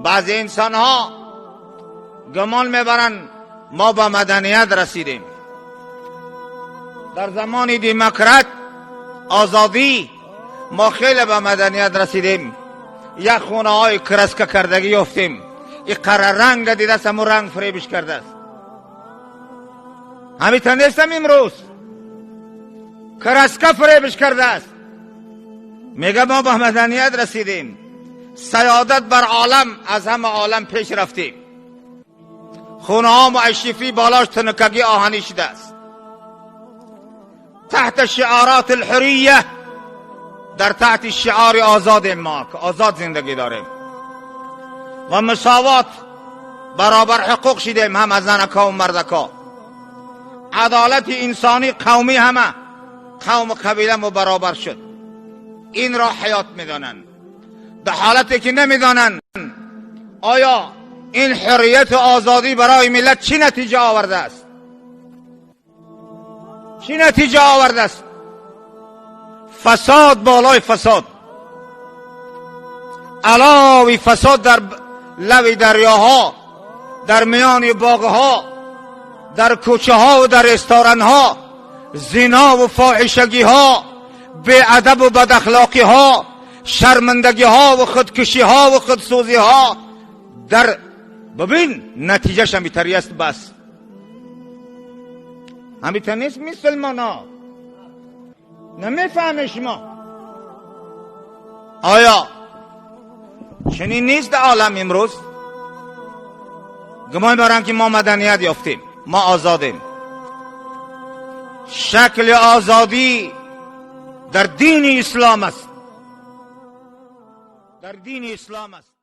بعضی انسان ها گمان میبرند ما به مدنیت رسیدیم. در زمان دموکرات آزادی ما خیلی به مدنیت رسیدیم. یک خونه های کرسکه کردگی یافتیم. این قرار رنگ دیده است، همون رنگ فریبش کرده است. همین نیستم امروز کرسکه فریبش کرده است. میگه ما به مدنیت رسیدیم، سیادت بر عالم، از همه عالم پیش رفتیم. خونه ها معشفی بالاش تنکگی آهنی شده است. تحت شعارات الحریه، در تحت شعار آزاد، ما آزاد زندگی داریم و مساوات، برابر حقوق شدیم، هم از زنکا و مردکا، عدالت انسانی قومی، همه قوم و قبیله مو برابر شد. این را حیات میدانند، در حالتی که نمیدانند آیا این حریت و آزادی برای ملت چی نتیجه آورده است، چی نتیجه آورده است. فساد بالای فساد، علاوی فساد در لب دریاها، در میان باغها، در کوچه ها و در رستوران ها، زنا و فاحشگی ها، بی ادب و بد اخلاقی ها، شرمندگی ها و خودکشی ها و خودسوزی ها. در ببین نتیجهش همیتری است. بس همیتر نیست. مسلمان ها، نمیفهمه شما. آیا چنین نیست در عالم امروز؟ گمان برن که ما مدنیت یافتیم، ما آزادیم. شکل آزادی در دین اسلام است، در دین اسلام است.